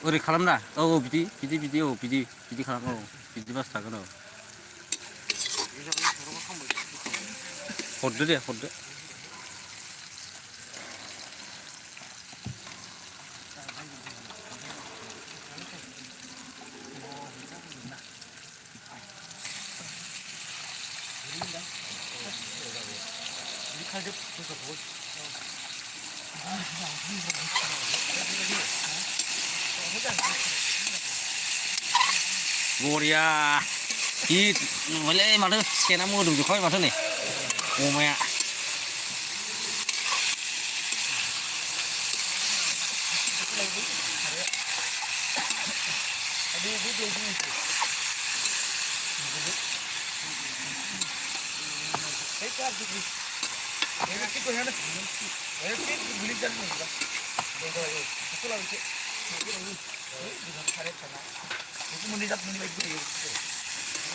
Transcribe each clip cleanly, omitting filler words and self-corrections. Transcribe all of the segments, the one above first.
ओरै खालामना औ बिदि औ बिदि खालाम औ बिदिबासो थागोन औ हरदो दे हरदो बरिया गित नुबायलै माथो सेना मोदोमजोबखाबाय माथो नै अमाया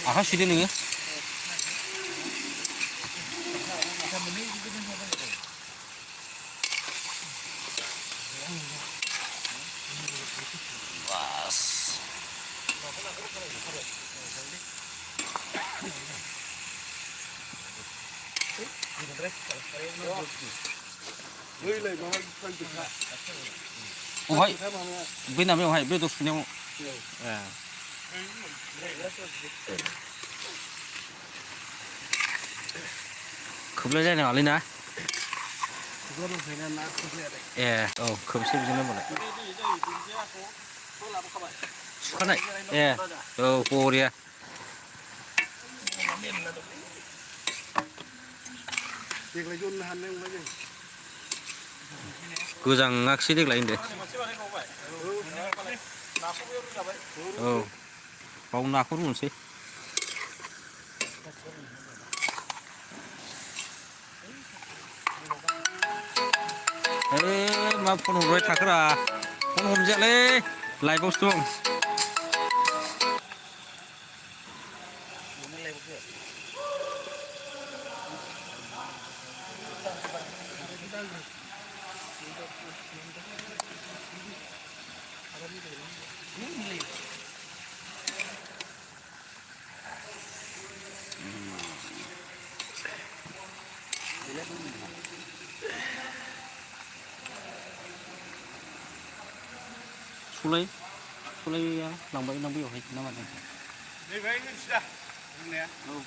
आखाइ सुदो नोङो बास अहाय बै नामायावहाय बेदर सुनायाव ए खोबलायलायनाङालै ना ए औ खोबसै बिदिनो होनबालाय सुखानाय ए औ बरिया देग्लाय जन्नो हानाय नंला जों गोजाङाखिसै देग्लाय होनदो औ बाव नाखौ रुनोसै मा फन हरबाय थाखोरा फन हमजायालै लाइभआवसो दं सलाया लांबाय ना बैयावहाय ना मादों नैबेहाय मिथिदा बुंनाया औ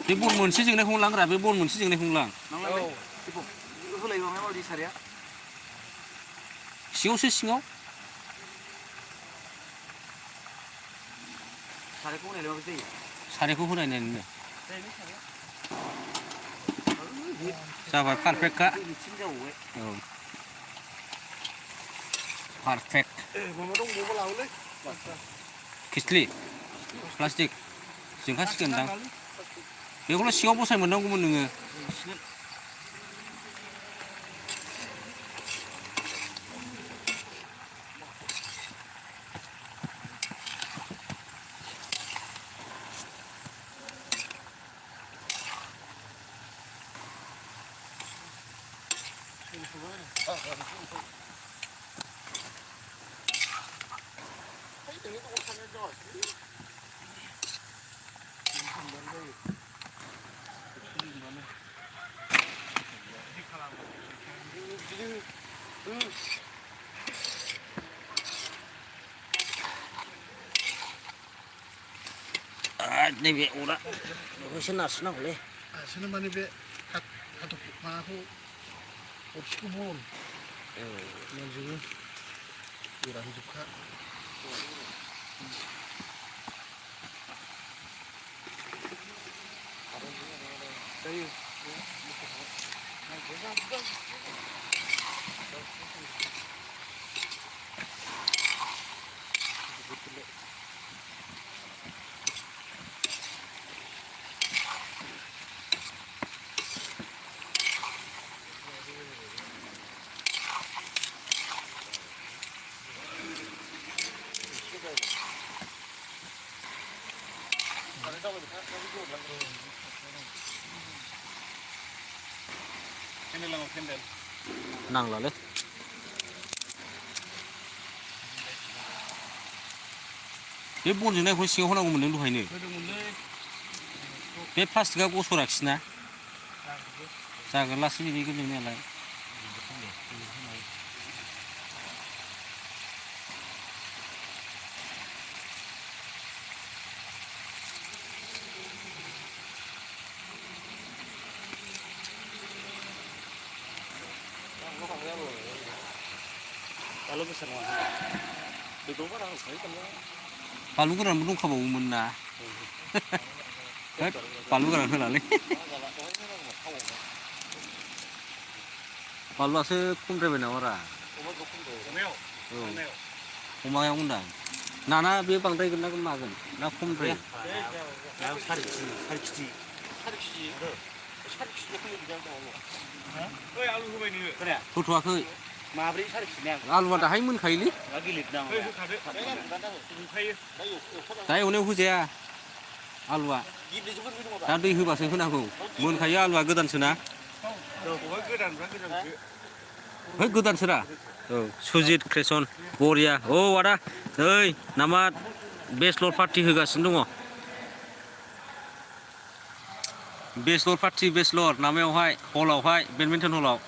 बे बन मोनसे जोंनायखौनो लांग्रा बे बन मोनसे जोंनायखौनो लां औ होलायबा माबायदि साराया सिङावसो सिङाव सारायखौ होनायलाय माबायदि जायो सारायखौ होनायनाय नोङो जाबाय पारफेक्टखा औ पारफेक्ट माबा दंबावोबा लाबोलै खिस्लि प्लास्टिक जोंखासिगोनदां बेखौल' सिङाव बसाय मोननांगौमोन नोङो नैबे अरा बेखौ एसे नारसोनांगौलै नारसोनो माने बे माबाखौ अरखिखौ बन मोनजोबो गोरा होजोबखा जायो 캔들 나가 캔들. नांलालै बे बन जोंनायखौ सिङाव होनांगौमोन नों दहायनो होदोंमोनलै बे प्लास्टिकआ गसराखिसैना जागोन लासै बिदि गोलैनायालाय बानलु गोसा नङा बेदर बारा होखायो दानिया बानलु गोरानबो दंखाबावोमोन ना होद बानलु गोरान होलालै बानलुआसो खमद्रायबाय नामारा औ अमायाव होनदां नाना बे बांद्रायगोन ना मागोन ना खमद्राय सारि केजि ओइ आलु होबाय नोङो खोनाया होथ'वाखै माब्रै सारि केजि आलुआ दाहाय मोनखायोलै गिलिरदां होखादो होखायो दा एवनायाव होजाया आलुआ दा दै होबासो होनांगौ मोनखायो आलुआ गोदानसो ना गोदानफ्रा गोदानसो है गोदानसोरा औ सुजित क्रेसन बरिया औ आदा नै नामा बेचलर पार्टि होगासिनो दङ बेचलर पार्टि बेचलर नामायावहाय हलावहाय बेडमिन्टन हलाव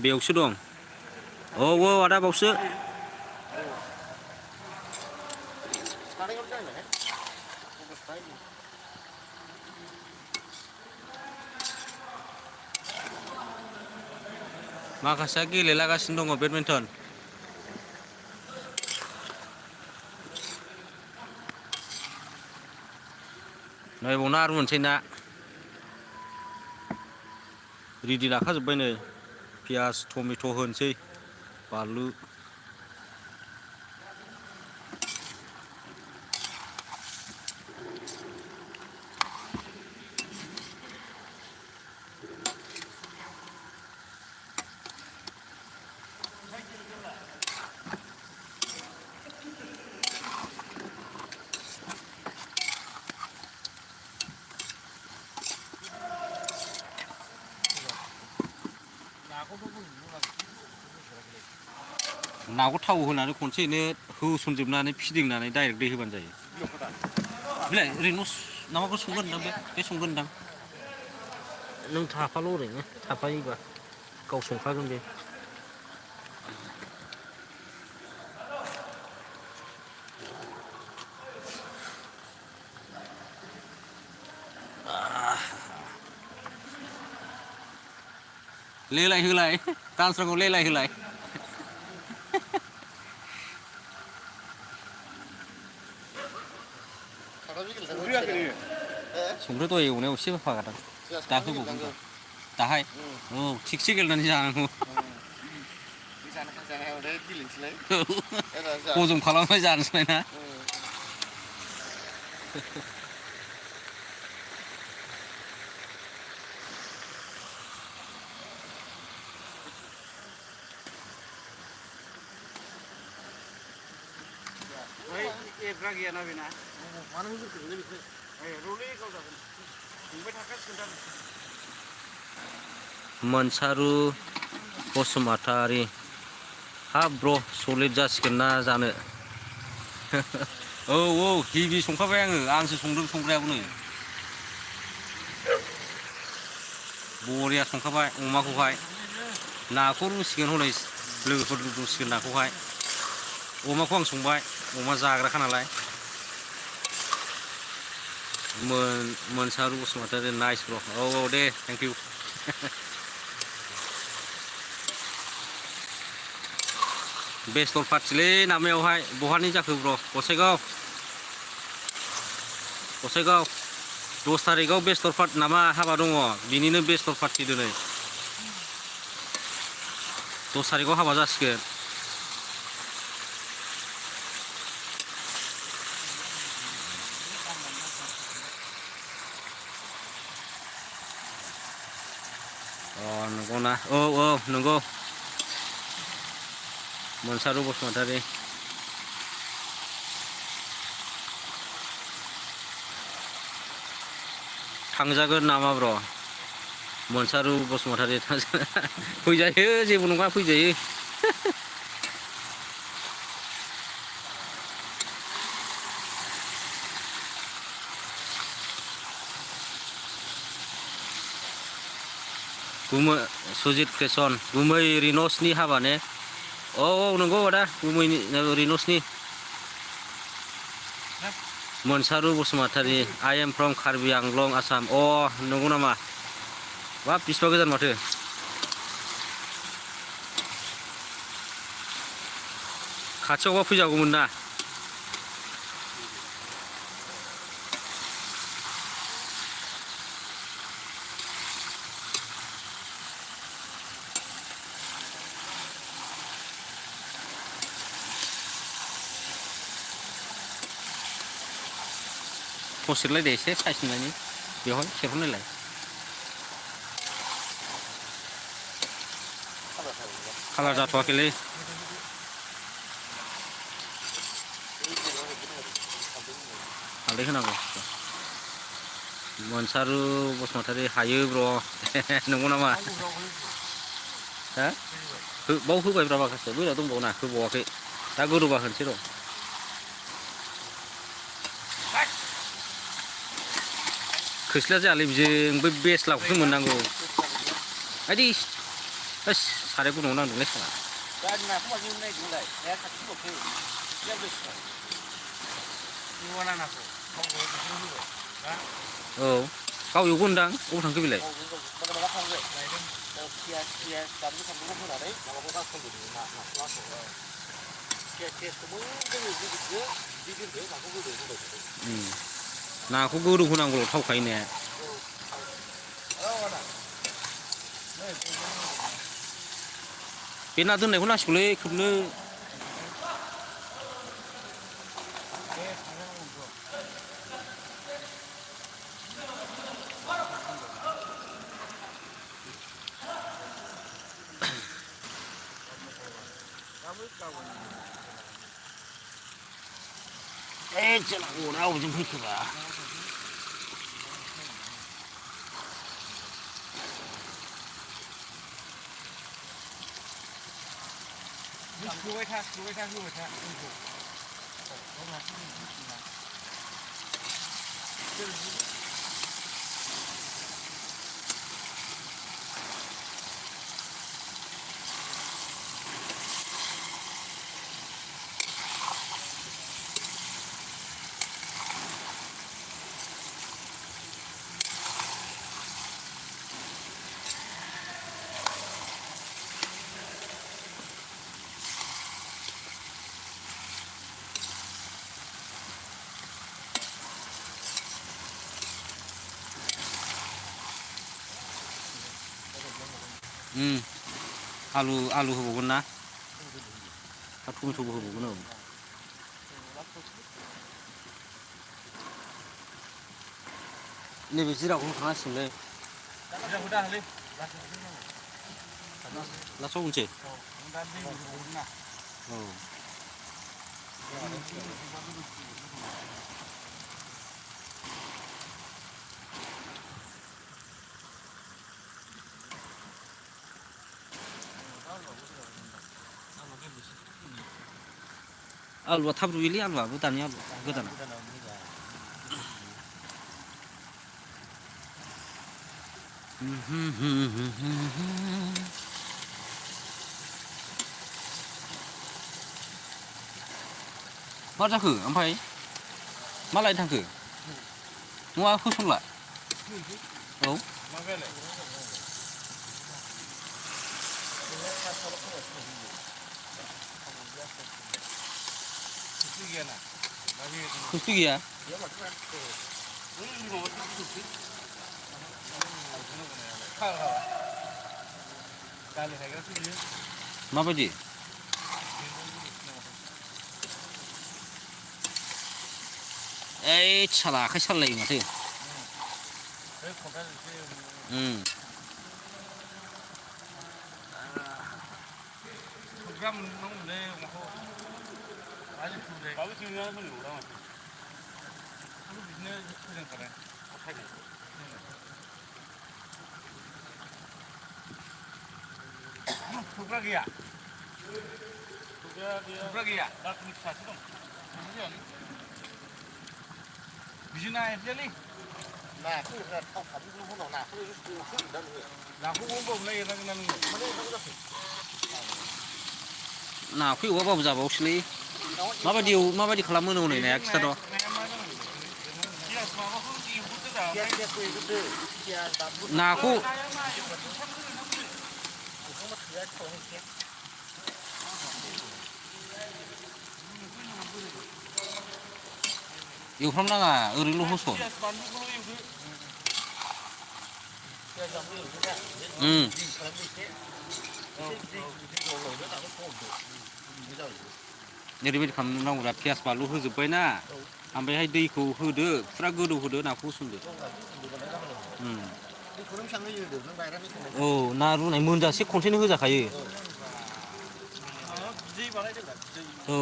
बेयावसो दं औ औ आदा बावसो माखासेया गेलेलागासिनो दङ बेडमिन्टन नै बावना आरो मोनसै ना रेडि लाखाजोब्बाय नै पियास टमेट' होनोसै बानलु नाखौ थाव होनानै खनसेनो होसनजोबनानै फिदिंनानै डाइरेक्ट दै होबानो जायो बिलाय ओरैनो माबाखौ संगोन दां बे संगोन दां नों थाफाल' ओरैनो थाफायोबा गाव संखागोन बे लेलाय होलाय दानस्रांखौ लेलाय होलाय संख्रि दहाय एवनायाव एसे होफाखादां दा होबावगोन दाहाय औ थिगसे गेलेनानै जानांगौ हजम खालामनानै जानोसैलाय ना एरग्रा गैयाना बेना मानो होजोबदोंलै बेखौ रलै गाव जागोन संबाय थाखासिगोन मोनसारु बसुमतारी हाब ब्र सलिड जासिगोन ना जानो औ औ हेभि संखाबाय आंसो संदों संग्रायाबो नै बरिया संखाबाय अमाखौहाय नाखौ रुसिगोन हनै लोगोफोर रुसिगोन नाखौहाय अमाखौ आं संबाय अमा जाग्राखा नालाय मोनसारु बसुमतारी नाइस ब्र औ औ दे थेंक इउ बेस्तर पार्टिलै नामायावहाय बहानि जाखो ब्र गसाइगाव 10 थारिखआव बेस्टर पार्ट नामा हाबा दङ बिनिनो बेस्टर पार्टि दिनै 10 थारिखआव हाबा जासिगोन नंगौना औ नंगौ मोनसारु बसुमतारी थांजागोन नामा ब्र मोनसारु बसुमतारी फैजायो जेबो नङा फैजायो गुमै सुजित क्रेसन गुमै रिनसनि हाबा ने औ नंगौ आदा गुमै रिनसनि Monsaru Basumatary I am from Karbi Anglong Assam नंगौ नामा बाब बिसिबा गोजान माथो खाथियावबा फैजागौमोन ना फसिरलायदो एसे साइसनायनि बेवहाय सेरहरनायलाय कालार जाथ'वाखैलै हालदै होनांगौ मोनसारु बसुमतारी हायो ब्र नंगौ नामा हा बाव होबायब्रा माखासे बैनाव दंबावोना होबावाखै दा गोदौबा होनोसै र' खोस्लिया जायालै बिजों बै बेस्लाखौसो मोननांगौ आइदि होस साराय गुदुङाव नांदोंलै साला औ गाव एवगोनदां अबाव थांखो बेलाय नाखौ गोदौ होनांगौल' थावखायो ने बे ना दोननायखौ नांसिगौलै खोबनो जेला अरा अबेजों फैखोबा होबाय था आलु होबावगोन ना टमेट'बो होबावगोन औ नैबे जिराखौ होखानांसिगोनलै लास्टआव होनसै औ आलुआ थाब रुयोलै आलुआबो दानि आलु गोदाना मा जाखो ओमफ्राय मा लायनो थांखो नङा होसनला औ खोस्लि गैया माबायदि ओइ साला आखाइ सालायो माथो खुगा मोननांगौलै अमाखौ आरो खुदै बाबो जोंना होनोब्ला माथो बिदिनो फोजोंखानाय खुगा गैया खुगा गैया दाखुनि फिसासो दं बिदिनो नायफैयालै नाखौ थाव खालामनो उनाव नाखौ नाखौ बावना एरनांगोन ना नोङो माने एरनांगौ जाखो नाखौ एवाबाबो जाबावसोलै माबायदि खालामो हनै नाया खिथाद' नाखौ एवफ्रामनाङा ओरैनोल' होसन ओरैबायदि खालामनांगौरा पियास बानलु होजोब्बायना ओमफ्रायहाय दैखौ होदो फुरा गोदौ होदो नाखौ होसनदो औ ना रुनाय मोनजासे खनसेनो होजाखायो औ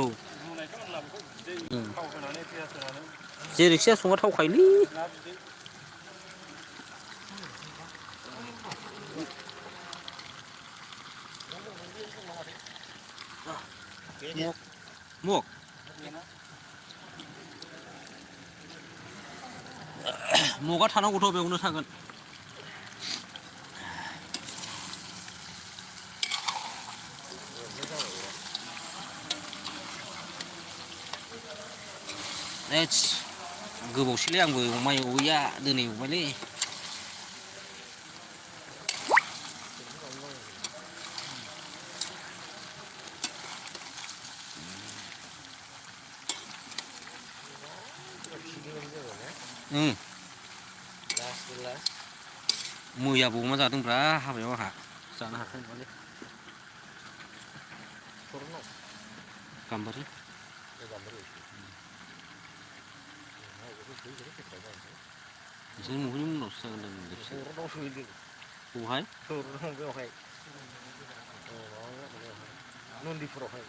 जेरैखिजाया संबा थावखायोलै मग मगा थानांगौथ' बेयावनो थागोन गोबावसैलै आंबो अमा एवैया दिनै एवबायलै मैयाबो अमा जादोंब्रा हाबायाव आंहा जानो हाथाय नङालै गाम्बारि नोंसोर नुहैनि उनावसो जागोन बहाय बेवहाय नन्दिफुरावहाय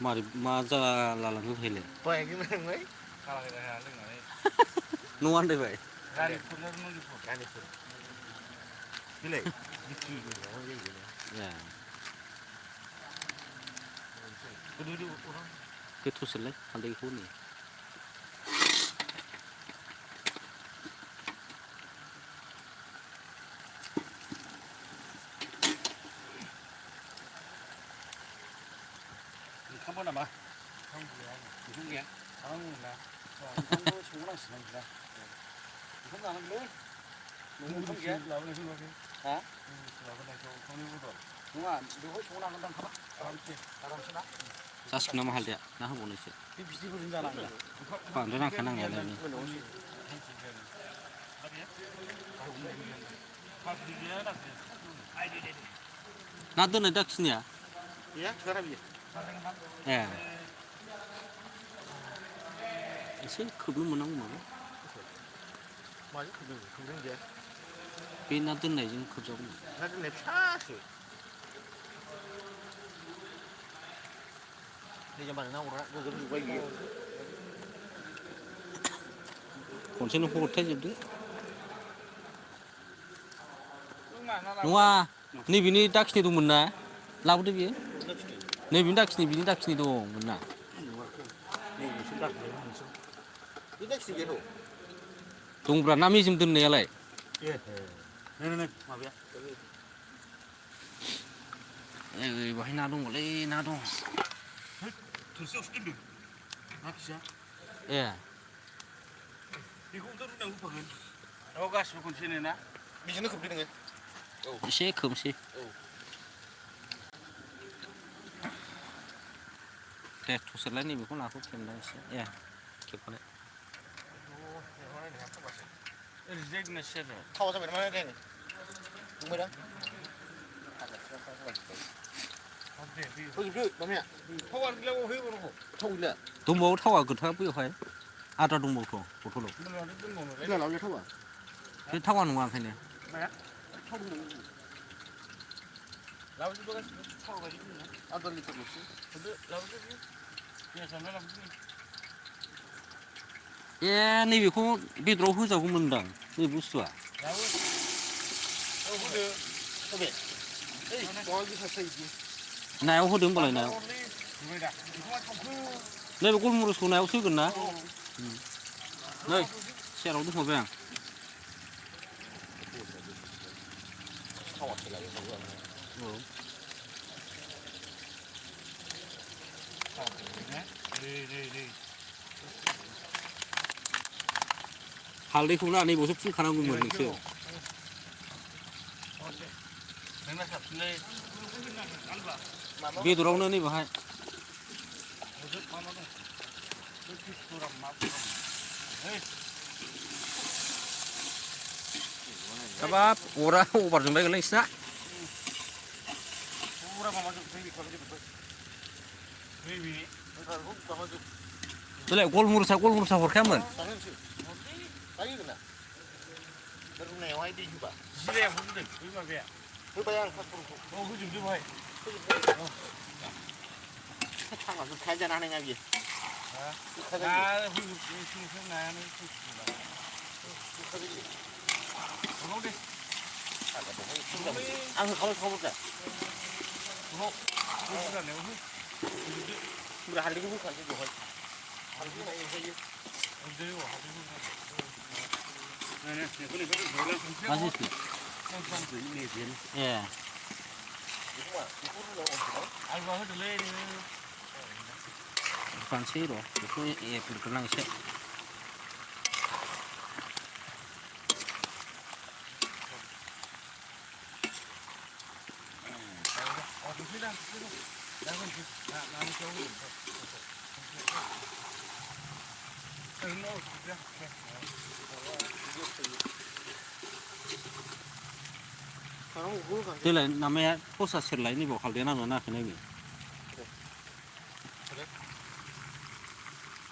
मारै मा जाला लांखो बेहायलाय न'आ आन्दायबाय गोथावसोलै हालदैखौ नै ओंखामबो नामा ओंखाम गैया आं मोना ओंखामबो संनांसिगोन बिदिला ओंखाम जानांगौलै न'आव ओंखाम गैया लाबोनायखौ नुवाखै हा लाबोनायखौ ओंखामनि बदल नङा बेवहाय संनो हागोन दां ओंखामा आरामसे ना जासिगोन नामा हालदैया ना होबावनोसो बे बिदैफोरजों जानांगौ बांद्राय नांखाया नांनायालाय ना दोननाय दाखिनिया गैया थोआना बियो ए एसे खोबनो मोननांगौ माबा माजों खोबदों गैया बे ना दोननायजों खोबजागौमोन ना दोननाय फिसासो दैजों बानायना हरा गोजोबजोब्बाय बियो खनसेनो हरथायजोबदो नङा नैबेनि दाखिनि दंमोन ना लाबोदो बियो नैबेनि दाखिनि दंमोन ना दंब्रा ना मेजेम दोननायालाय नै माबाया बाहाय ना दङलै ना दं थोरसियावसो दोनदों ना फिसा ए बेखौथ' रुनायाव होफागोन औ गासिबो खनसेनो ना बेजोंनो खोबदो नोङो एसे खोबसै दे थुसोरलाय नैबेखौ नाखौ खेबना एसे ए खेबखानाय 오리지널 쉐드. 타워서 얼마나 되니? 누구야? 그 뭐야? 타워 안 들려고 회고로. 타워 들려. 동보 타워 그 타워 보여. 아다 동보 또 보토로. 들려 나올 타워. 그 타워는 거 아니네. 뭐야? 타워 들려. 라우즈 뭐가 타워가 있네. 안 들릴 거 없어. 근데 라우즈 그냥 전화 라우즈. 예, 네 비코 비드로 후자고 문당. 네 부스와. 라우즈. 호드. 호드. 에이, 뭐하기 샀어야지. 나요 호든 벌레 나요. 네 골무로 소나요 쓰겠나? 네. 쉐라도 보면. 할리 후나 네 모습 쭉 가는 거 뭐는 그. 비드로는 네 봐. Kabab, ora obar jumbai galing sna. Tule gol mursa horkaman. 안 가면 가보자. 우리 할리고 볼 건지 뭐. Masih. Ya. Bukan sih loh, itu ya berkenang sih. Đây là nằm em có sạch sệt lấy đi bỏ khảo đến nào nó cái này bị.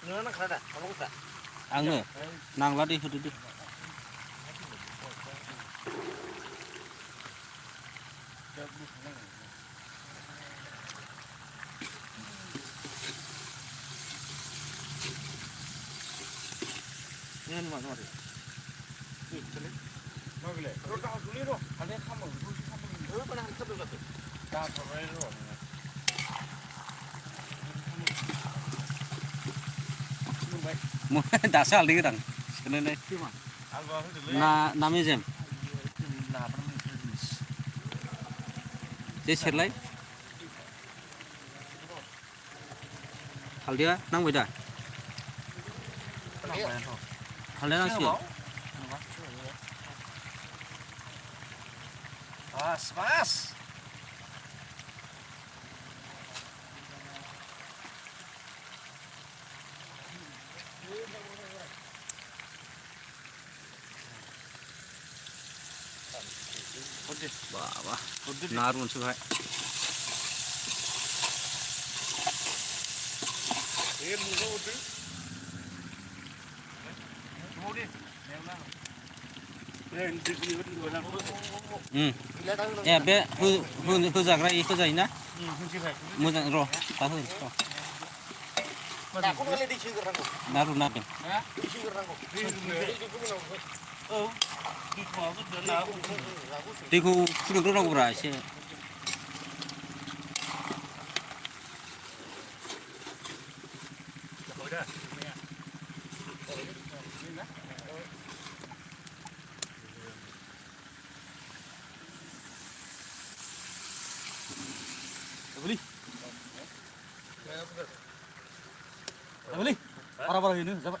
너는 가라. 가보자. Ăn nữa, nàng lát đi thôi đi. 얘는 뭐 말이야. 먹을래. 그러다 둘이로 안에 한번 얼마나 한 컵을 갖고. 다 저래로. Một đã sao đi cái đằng. Cái này đây. Na nam ấy xem. Thế sệt lấy. Hal dia nang beda. Hal dia nang sih. Mas. Wah, narun sih hai. Ya be, hu zagra itu zaina. Muzang roh, tahu roh. Narun nakin. Diku sudah kurang berasa. Beli. Para ini, siapa?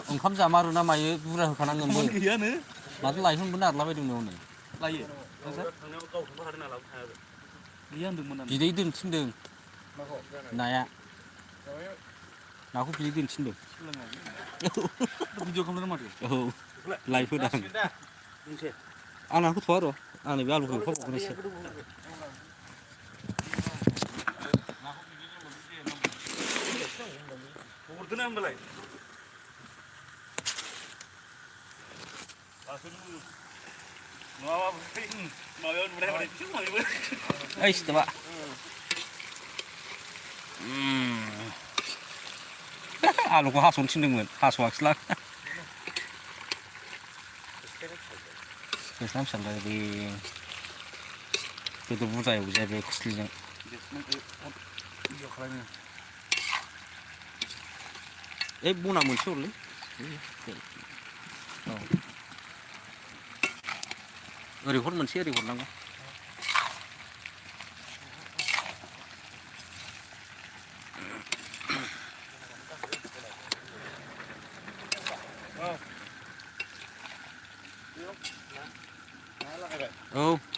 Engkam sama runa mayu pura kanang ngembu. Iya nih. Matu lain benar lah bedung nih. Lagi. Iya, deng mana? Jadi itu sindeng. Naya. 나고 비디는 친도. 비디오 카메라 말이야. 라이프 당. 아 나고 도와줘. 아니 왜 알고 그거 그랬어. Bogortuna mbelai. Mau berapa? 에이 씨다. 알고 하손 친등은 하소 확실라. 그 사람 살라비. 그래도 부자야 부자 배 코슬리장. 에 뭐나 뭐 치울래? 어리 hormon sih 어리 hormon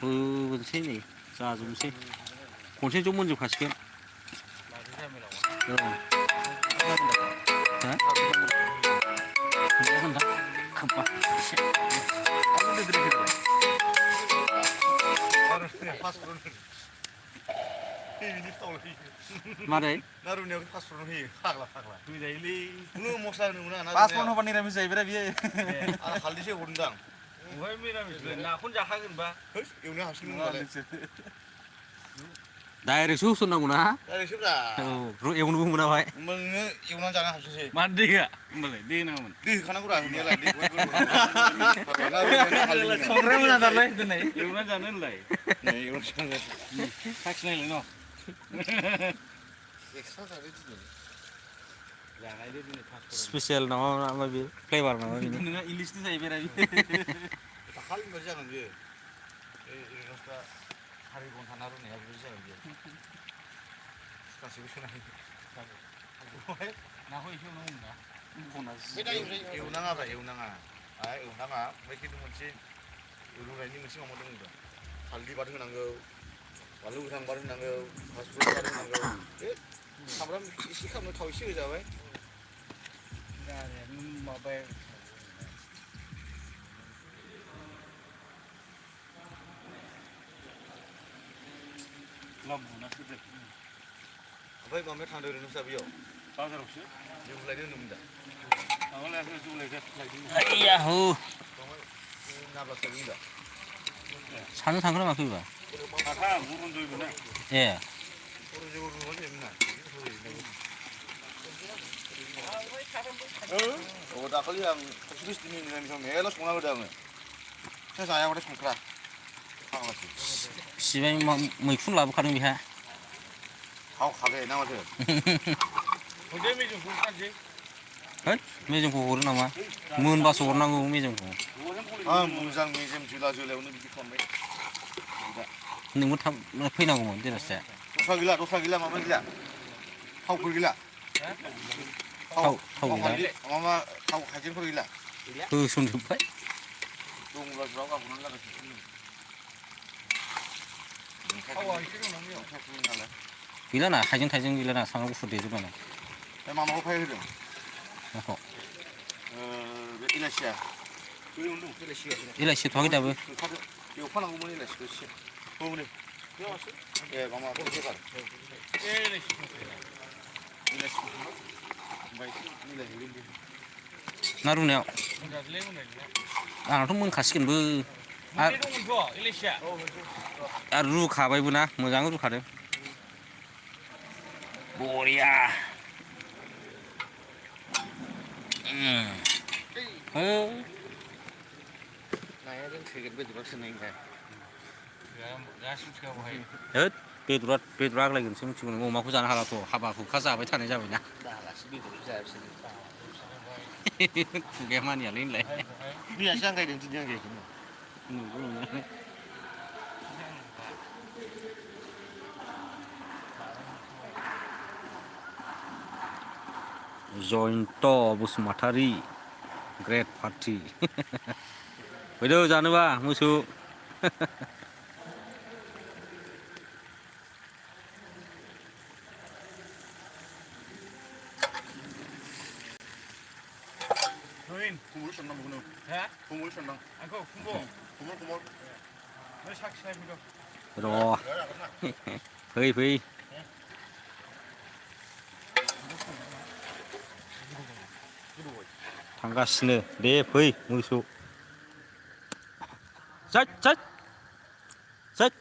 그 sini 자 좀 세. 공세 좀 먼저 가시게. 한다. 금방. 말해. 나로 내가 파스포르 해. 파글라. 미자일리. 너 목사는 누나 나. 파스포르 호반이 라면서 이베라 비에. 아, 갈리시 오른당. 왜 미라면서 나 혼자 하긴 봐. 이거 하시는 거 같아. 다이렉 수수 나구나. 야, 쉽다. 그럼 이거 누구 문화 봐. 뭐 이거 하잖아, 하시지. 만디가. 뭐래? 디나면. 네, 가는 거라. 내가 네. 성레문 하달래. 드네. 이거는 자는 라이. 네, 이거 하는 거. 탁스네 너. 엑스트라 잘해주네. 야, 나이데 드네 파스포르. 스페셜 나와 뭐 플레이버 나와. 누가 일리스트 사이베라 비. 다 할린 거지 않은 게. 이러니까 하리곤 하나로 내가 그러지 않은 게. 다시 보시나. 나 호이 휴 나온다. 보너스. 에우낭아 봐, 에우낭아. 아, 에우낭아. 왜 이렇게 뭔지 요로라니 뭔지 뭐 먹는 거. 달리 바르는 거. 말로 우상 바르는 거. 파스포르 바르는 거. 예? 사람 시카면 더 쉬어져 왜? 야, 모바일. 럼부나 그대. 아빠이 마음에 탄다는 사비요. 바자 없이? 요플라이는 놈다. 아, 원래 그 줄레가 라이딩. 야호. 나봐 사빈다. 사는 상그라 막 그거. 아까 물은 돌구나. 예. 오른쪽으로 가면 됩니다. 나 그냥 스피스티니는 좀 매일 송나고 다음에 세상 아야 그래 송크라. 하고지. 시베 뭐 푼라고 가는 게 해. 하고 가게 나와서. 근데 좀 불까지. 헛? 매점 고 오르나 마. 문 봐서 오르나고 매점 고. 아, 문상 매점 줄라 오늘 미리 컴백. 근데 뭐 탐, 뭐 페이나고 뭐 되었어. 도사길라 마마길라. 하고 굴길라. 타고 엄마 하고 가진 거길라. 그 손좀 봐. 동물아 들어가 보는 나가 싶으면. 하고 싫은 놈이요. 일어나 하진 타진 일어나 상하고 후대 주면은. 마마 하고 파야 돼. 어허. 일라시야. 일라시 도하게 잡아. 이거 파는 거 보니 일라시 그렇지. 어머니. 예, 마마 보고 봐. 예, 일라시. 일라시. 나루네. 뭔가 레몬이네. 아, 좀 가시긴 뭐. 아, 이동은 좋아. 일리시야. 아, 루 가봐이구나. 모장으로 가래. 뭐야. 나야 좀 되게 bedrock senengka. 야, 숨치가 뭐 해. 베드락 lagi 지금 뭐 막고 자는 하라고 하바고 가자 왜 타는 잡으냐. Dah lah sedih tu saya sini. 두 개만이야 린래. Ni asal kayak dan kayak gini. 누구냐. 조인토 무슨 마타리 그레이트 파티. bây giờ 봐 무수. 국물 쏜다 먹는. 해? 국물 쏜다. 아그 군보. 국물. 너 삭시해 미도. rồi phi phi thằng gasne để phi ngồi xuống chết chết chết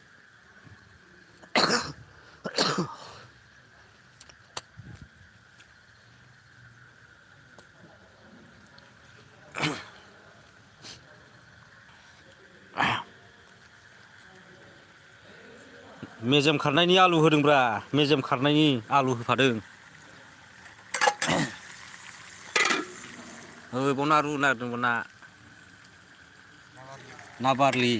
मेजेम खारनायनि आलु होदोंब्रा मेजेम खारनायनि आलु होफादों बाव ना रुनो नागिरदोंमोन ना बारलि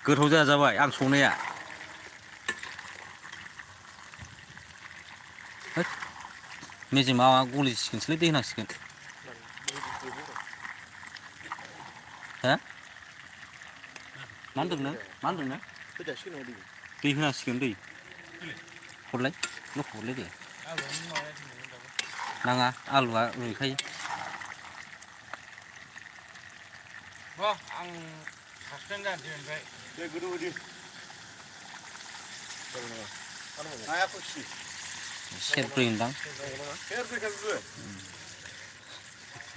गोथाव जाबाय आं संनाया मेजेमा गलिसिगोनसोलै दै होनांसिगोन हो मा होनदों नों दै होनांसिगोन दै हरलाय लख' हरलाय दे नाङा आलुआ रुइखायो आं सासपेन्ड जानोसै ओमफ्राय दे गोदौ होदो नाया खुसि सेरब्रैदां सेरब्रैखाबो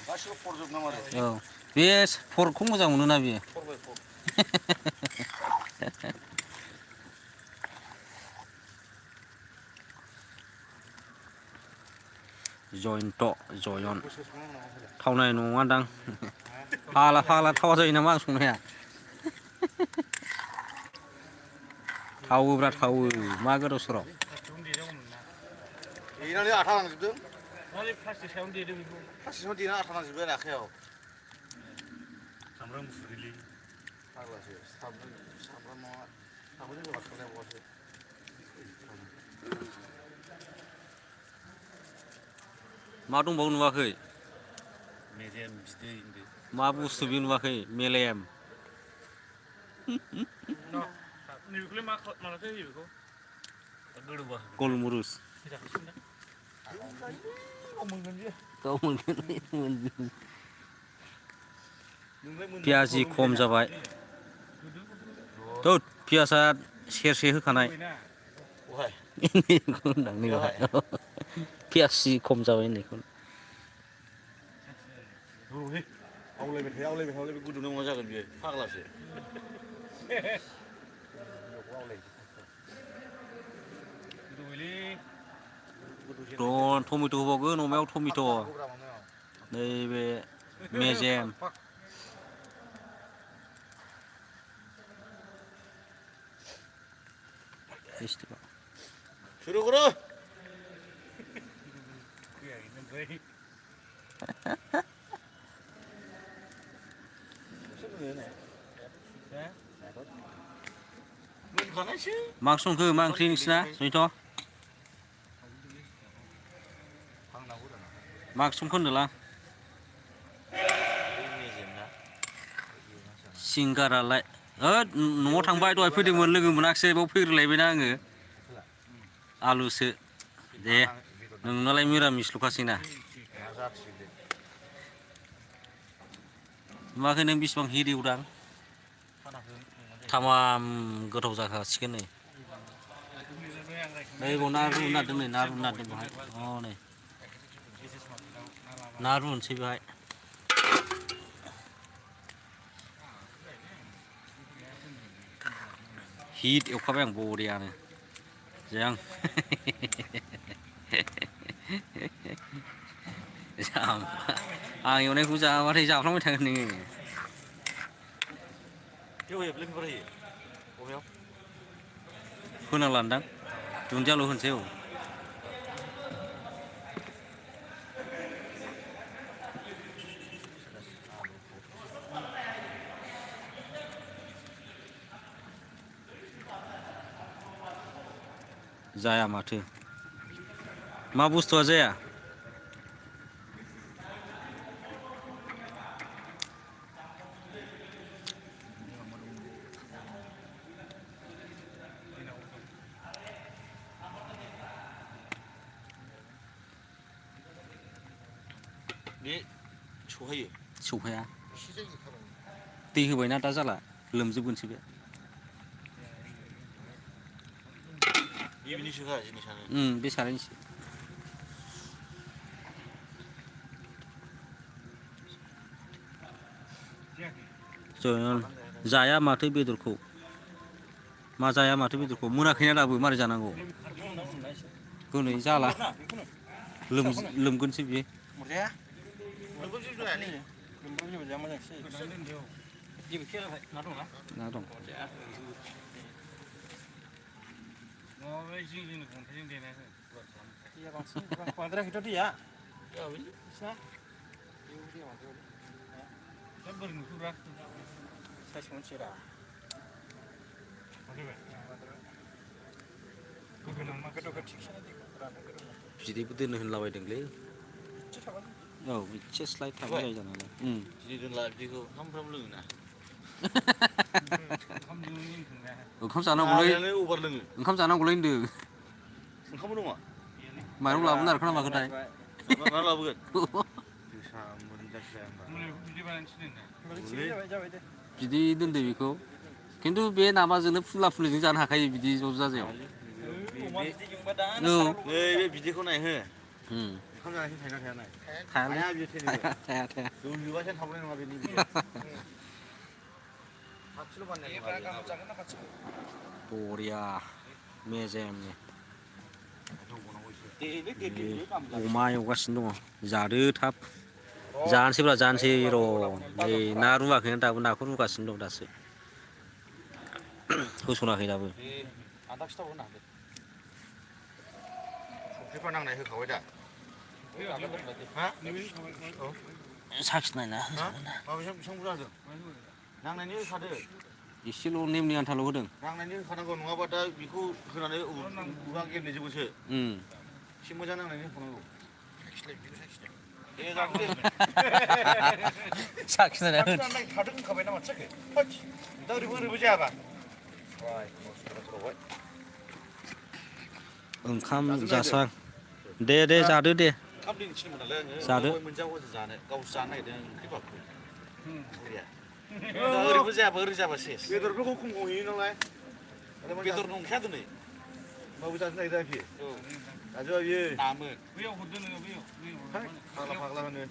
गासिबो फरजोब नामा औ बे फरखौ मोजां मोनोना बियो जयन थावनाय नङादां फाला थावा जायो नामा आं संनाया थावोब्रा थावो मा गोदाव सोराव देनानै आथा नांजोबदों माने प्लास्टिक सायावनो देदों बेखौ प्लास्टिकआव देनानै आथा नांजोब्बाय आखायाव सामब्राम गुफुरलै फाग्लासो सामब्राम नङा सामब्राम होबा खालायबावासो मा दंबावो नुवाखै मेजेम बिदै मा बुस्थु बे नुवाखै मेलेम नैबेखौलाय मालाथो होयो बेखौ गोदौबा गलमुरुस गाव मोनगोन पियाजि खम जाबाय थ' पियासा सेरसे होखानाय पियासि खम जाबाय होननायखौ आवलायबाय थायो गुदुंना मा जागोन बियो फाग्लासो टमेट' होबावगोन अमायाव टमेट' नैबे मेजेम सुरु करो मा संखो मा ओंख्रि नोंसिना जयन्त मा संखो होनदोंलां सिंगारालाय न'आव थांबाय दहाय फैदोंमोन लोगो मोनाखिसै बाव फैग्रोलायबायना आङो आलुसो दे नोंनालाय मिरामिसल'खासैना नुवाखै नों बेसेबां हिरिवदां थामाम गोथाव जाखासिगोन नै बाव ना रुनो नागिरदों नै ना रुनो नागिरदों बेवहाय नै ना रुनोसै बेहाय हिट एवखाबाय आं बरियानो जों आं एवनायखौ जाबाथाय जाफ्लांबाय थागोन नोङो होनांलादां दुन्दियाल' होनोसै औ जाया माथो मा बुस्थुआ जाया बे सौहायो सौफाया दै होबायना दा जाला लोमजोबगोनसो बे बिनिसोखा जिनिसानो बे सारायनिसो जों जाया माथो बेदरखौ मा जाया माथो बेदरखौ मोनाखैना दाबो मारै जानांगौ गोनै जाला लोमगोनसो बियो मोरजाया लोमबाबो जेबो जायालै लोमबाबो जेबो जाया मोजांसो जायो जेबो खेलाखाय ना दंना ना दं नङाबा जिं अन्थाइजों देनाय दैया बांसिन बांद्रायाखैथ' दैया दा बोरै नुखोब्रा साइस मोनसे रा बिदैबो दोननो होनलाबायदोंलै औ एसे स्लाइड थाबाय जायो जानायालाय बिदै दोनला बिदैखौ सामफ्रामबो लोङोना ओंखाम जानांगौलै अभार लोङो ओंखाम जानांगौलै होनदों ओंखामबो दङ माइरं लाबोनो नागिरखोना माखोथाय मा लाबोगोन जोसा मोनजाखिया बिदै दोनदो बेखौ खिन्थु बे नामाजोंनो फुला फुलिजों जानो हाखायो बिदि ज' जाजायाव नै बे बिदैखौ नायहो ओंखाम जानायसिम थायना थाया नाय थाया बियो थैनोबो जौ जोबासिनो थावनाय नङा बेनि बिदैया खाथिल' बानायनाय बरिया मेजेमनो अमा एवगासिनो दङ जादो थाब जानोसैब्रा जानोसै र' नै ना रुवाखैना दाबो नाखौ रुगासिनो दं दासो होसनाखै दाबो आदा खिथाखौ होना होदो संख्रिफोर नांनाय होखाबाय दा हा साखिनायना बेसेबां बुरजा होदों नांनायनि होखादो एसेल' नेमनि आन्थाल' होदों नांनायनि होखानांगौ नङाबा दा बेखौ होनानै उवा गेब्लेजोबोसो एसे मोजां नांनायनि होखानांगौ साखिनायना थादों होनखाबाय ना माथो दा ओरैबो जायाबा ओंखाम जासां दे जादो दे ओंखाम दै थिनोमोन नालाय आङो जादो मोनजागौसो जानो गावसो जानो नागिरदों ओंख्रि बाबो दा ओरैबो जायाबा ओरै जाबा सेस बेदरफोरखौ खम हैयो नालाय बेदर नंखाया दिनै माबो जानो नागिराखै जाजोबा बियो नामोन बैयाव हरदो नोङो बैयाव फाग्ला होनो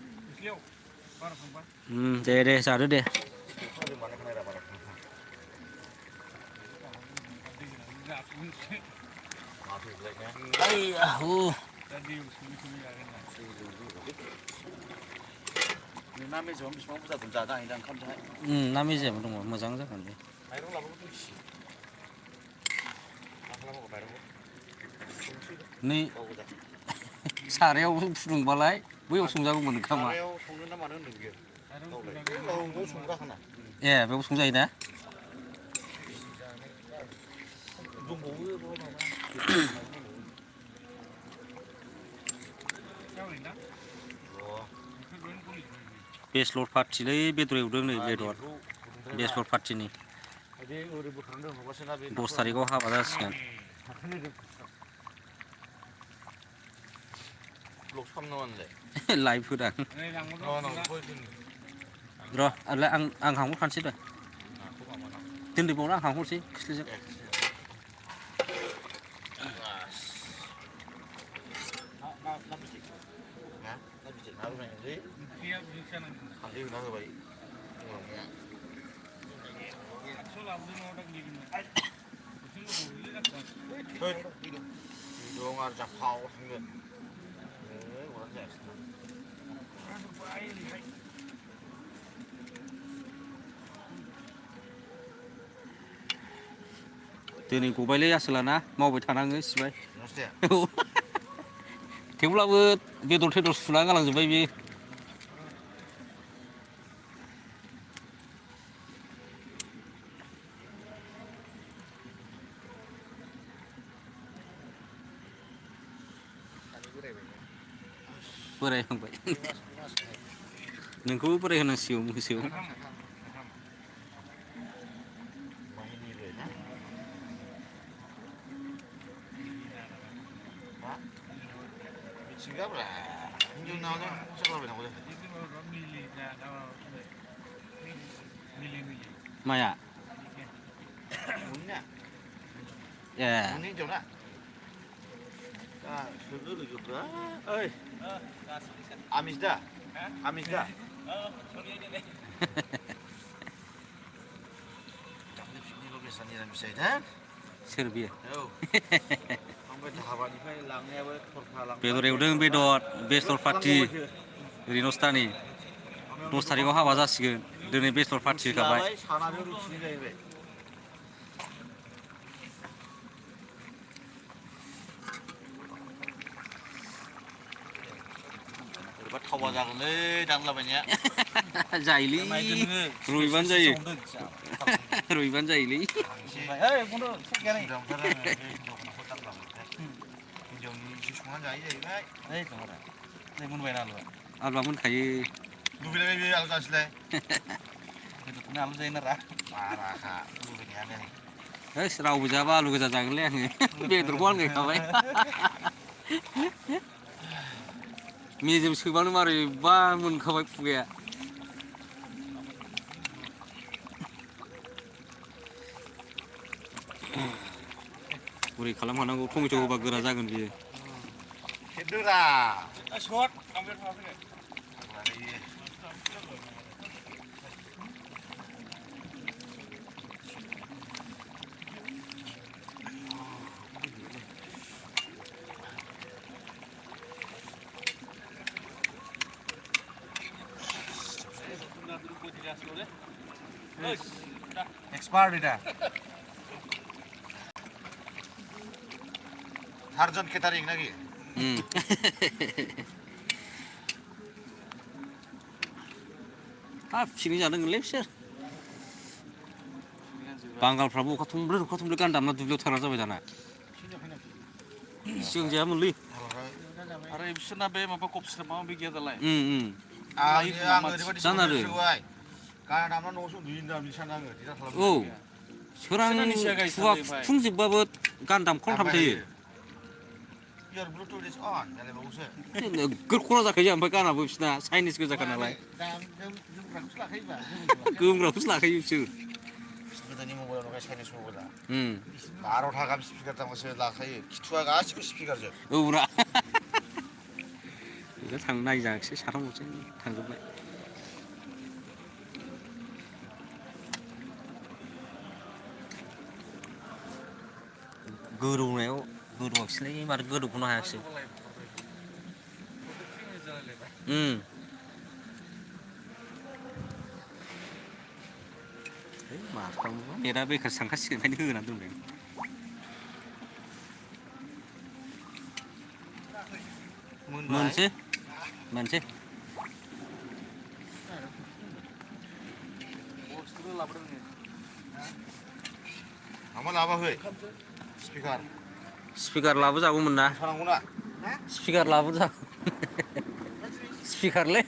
दे जादो दे ना मेजेमाव बेसेबां बुरजा दं जानो हायो दा ओंखामजोंहाय ना मेजेम दङ मोजां जागोन बे माइरं लाबोगोन दंखि मा खालामनांगौ माइरंखौ नै सारायाव फुदुंबालाय बैयाव संजागौमोन ओंखामा सारायाव संनो ना मानो होनदों बियो गावलाय संग्राखाना ए बेयाव संजायोना बेचलर पार्टिलै बेदर एवदों नै बेदर बेचलर पार्टिनि 10 थारिखआव हाबा जासिगोन लाइभ होदां र' आं हांहरखानोसै दे दोनदोबावना आं हांहरसै खोस्लिजों dong harus jauh sengit, orang jelas. दिनै गबायलै आसोलाना मावबाय थानाङो सिबाय थेवब्लाबो बेदर सुना गालांजोब्बाय बियो बोरायहांबाय नोंखौबो बोराय होनांसिगौ मोसौ मिथिंगाब्रा हिनजाव नावनो मोसाग्लाबाय थांगौ जाखो माया न'निना ए न'नि हिनजाव ना सोरनो लोगोफ्रा ओइ आमिस दा आमिस दा दाख्लै पिकनिक लकेसन निरामिस जाहैदों सोर बियो औ ओमफ्राय हाबानिफ्राय लांनायाबो थरखा लांबाय बेदर एवदों बेदर बेस्तर पार्टि रिनस्थानि 10 थारिखआव हाबा जासिगोन दिनै बेस्तर पार्टि होखाबाय सानाबो रुटिनि जाहैबाय बोरैबा थावा जागोनलै दानलाबायनाया जायोलै रुइबानो जायो रुइबानो जायोलै हिनजावनि एसे संनानै जायो जाहैबाय मोनबाय ना आलुआ मोनखायो लुबैलायबाय बे आलु जानोसैलाय बेदरखौनो आलु जायो नारा बाराखा लुबैनायानो होस रावबो जाबा आलु गोजा जागोनलै आङो बेदरखौ आनगायखाबाय मेजेम सोबानो मारैबा मोनखाबाय खुगाया बोरै खालामखानांगौ टमेट' होबा गोरा जागोन बियो खेबदोरा सर्ट कमप्लिट खालामफैनो एक्सपार्ट এটা थारजन केटारिं नाকি हाब पिकनिक जादोंलै बिसोर बांगालफ्राबो अखा थुमब्ले गान दामना दुब्लियाव थांग्रा जाबाय दाना सिगां जायामोनलै आरो बिसोरना बे माबा कफिसना माबा माबि गैया दालाय आं ओरैबायदि सोंबाय गाना दामना न'आवसो उन्दुयोदां बिदि सानो आङो दिथा खालामो औ सोरां खुवा खुफुंजोबबाबो गान दामख'ना थाबाय थायो Your Bluetooth is on जालायबावोसो नोगोर खरा जाखायो ओमफ्राय गानाबो बिसिना चाइनिस गोजाखा नालाय गोमग्राखौसो लाखायो बिसोर गोदोनि मबाइलाव नङा चाइनिस मबाइला 12 गाहाम स्पिकार दामबासो लाखायो खिथुआ गासिबो स्पिकारजोब औब्रा बेखौ थांनो नायजायाखिसै साथामल'सै थांजोबबाय गोदौनायाव गोदौआखिसैलै माथो गोदौखौनो हायाखिसै मा खालामनो नेटआ बेखार थांखासिगोन ओंखायनो होनानै दोनबाय मोनसै मोनसै माबा लाबोआखै स्पिकार लाबोजागौमोन ना मोसानांगौना स्पिकार लाबोजागौ स्पिकारलै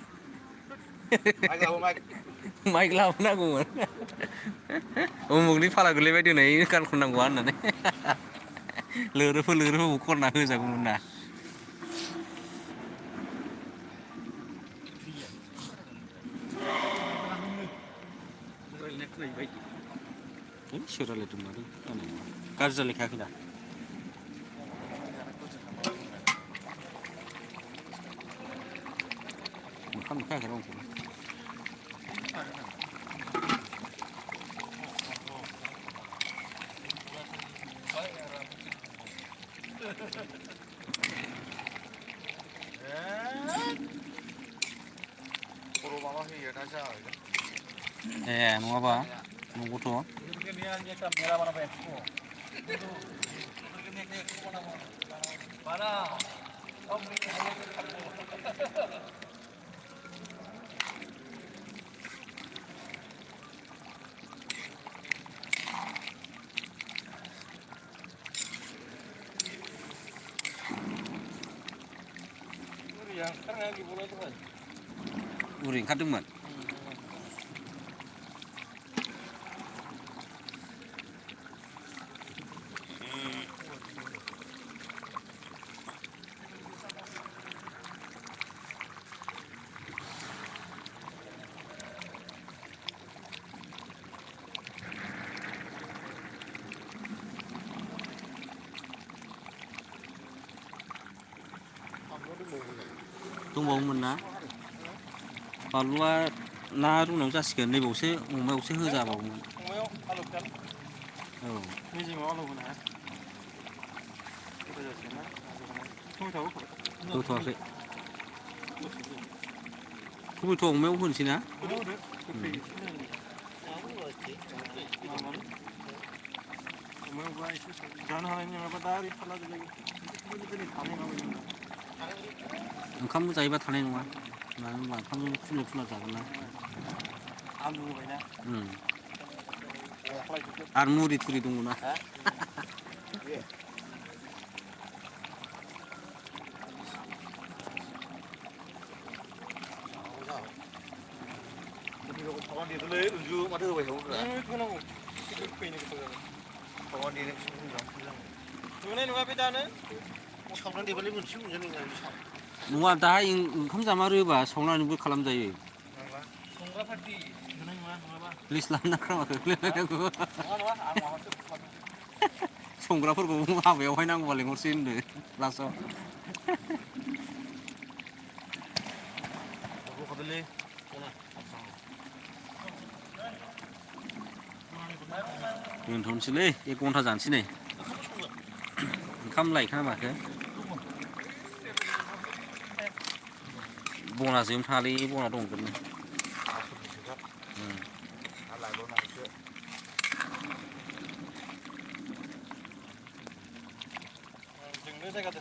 माइक लाबोनांगौमोन उमुगनि फाला गोलैबाय दिनै गान खननांगौआ होननानै लोरोफो खनना होजागौमोन ना सोर रायलायदों माथो गाज्रि रायलायखायाखै दा मोखां नुखायाखै रावखौबो खर' माबा होयो दा जाबाय ए नङाबा नंगौथ' yang sekarang lagi bola tuh kan. 우리 오ंखारदोंमोन दंबावोमोन ना बानलुआ ना रुनायाव जासिगोन नैबावसो अमायावसो होजाबावोमोन Mau alo kan. औ Ini sih mau alo kan. Kita jadi sana. Kamu tahu kok. होथ'वाखै टमेट' अमायाव होनोसै ना Udah udah. Mau gua itu jangan hanya apa dari pala jadi. Ini paling apa ini. ओंखामबो जायोबा थानाय नङा मानो होनब्ला ओंखामजों फुल फुला जागोन ना Alu kayaknya. आरो मुरि थुरि दङ ना Kawan dia tuh unjuk mata tuh bayar udah. Itu kan aku. Itu ini gitu. Kawan dia nih sih unjuk. Mana nunggu apa dah nih? Kawan dia balik unjuk unjuk nih nggak bisa. नङा दा ओंखाम जामारोबा संनानैबो खालामजायो Songra party. Mana nunggu apa? List लाना खालामाखै Nunggu apa? Aku masuk. संग्राफोरखौ हाबायावहाय नांगौबा लेंहरसै होनदो लास्टआव Aku kembali. दोनथ'नोसैलै 1 घन्टा जानोसै नै ओंखाम लायखा माखो बना जोम थालै बना दंगोन Alai lo nang sih. Jenggot saya kata.